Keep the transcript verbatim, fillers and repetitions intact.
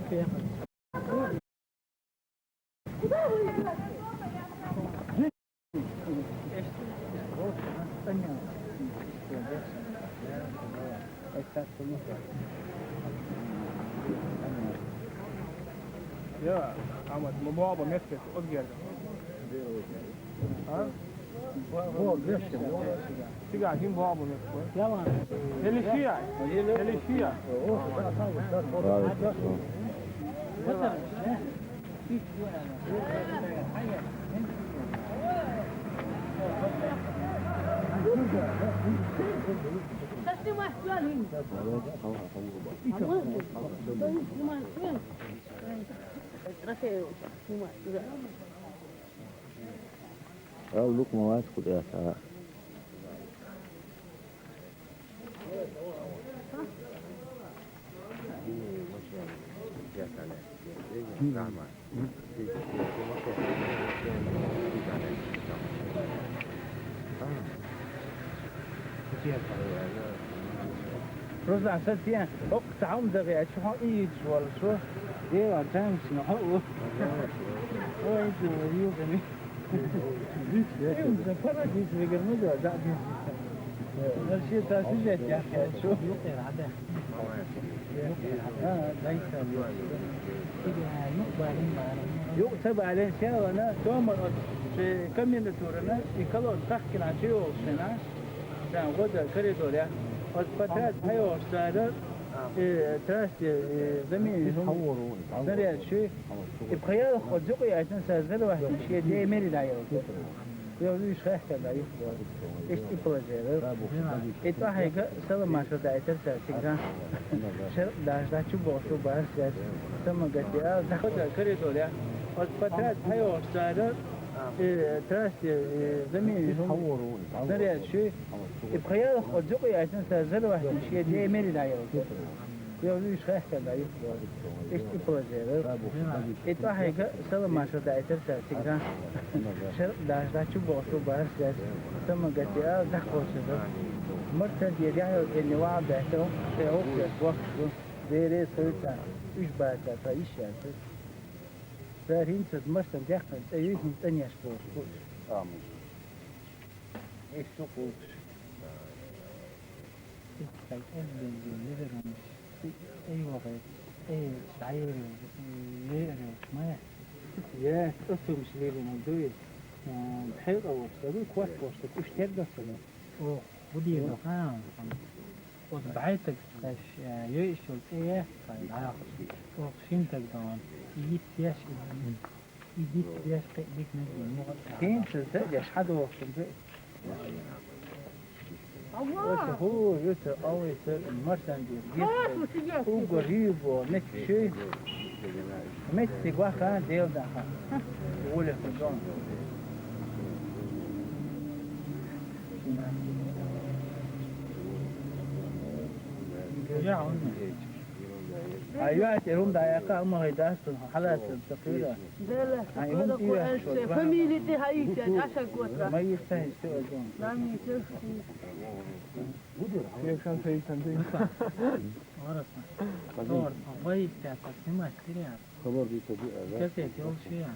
Ja, Ahmad, ma baba mette, odgerda. Ha? Siga, kim bu abi? Yalan. Elişiya. Elişiya. Al lukma vas kut ya sa. Ruslan, sa tiyan, hok taum da ya, chu hon i ju wal so. Ye, an tan sin ho. Oi, ju yu gani. Ey, un sefara diz, ve germu da, da diz. Her şey tasvir et ya, ya, şu. Ha, neyse. Yok, tabi, alen şey, ana, tamam, şey, kamyonda turuna, ikalon, tahkina, şey, olsun, ha. Sen, o da, koridor, ya. O, patat, hayır, sarı, e, trust, e, zemin, nereye, şu, e, kaya, o, yok, ya, sen, sen, zerre, şey, demiri de, yok. Yol üç hektar da yok. Eşit yapılacak. Et var heka salı maşa da eter sertik ha. Şer daş da çu boşu bahar ser. Tamam gati. Aa, daha da kare dolu ya. O patrat hayo sarı. E, tras, e, zemin. Nereye şu? E, kaya o yok ya sen sen zerre var. Şey demiri de yok. Yol üç hektar da yok. Eşit yapılacak. Et var heka salı maşa da eter sertik ha. Şer daş da çu boşu bahar ser. Tamam gati. Aa, daha koşu. Mırta diye ya, e, ne var da, işte, o, e, o, e, bu, bu, dere, sırta, üç bahçe, ta iş yaptı. Zarin siz mırta yakın, e, yüzün, en yaş boşu. Amin. Eşit olsun. Ey, vay, ey, şair, ey, ey, ma ya. Ya, oturmuş lerin oldu. Ee, hayır, o, tabii, kuat borçlu, üç ter de sana. O, bu diye de, ha. O da bayta kaş, ya, yo, iş oldu, ya, fayda. O, şimdi de, tamam. İyi, yaş, iyi. Idit yaş tek dik ne diyor? Kim sizde? Yaş hadi olsun be. Allah! Hu, yute, al yute, marsan diyor. Ugo ribo, ne şey. Met de guaha, del daha. Öyle kuzon. Ya, onu. Aywa, te rum da ya ka, ama hayda sun, hala sun, takira. Dela, Ay, hum, iya, family te hai, te asha kuatra. Mai sa, este, ojo. Nami, te. Ora, ora, vai, te, te, te, mas, te, ya. Kese, te, o, shi, ya.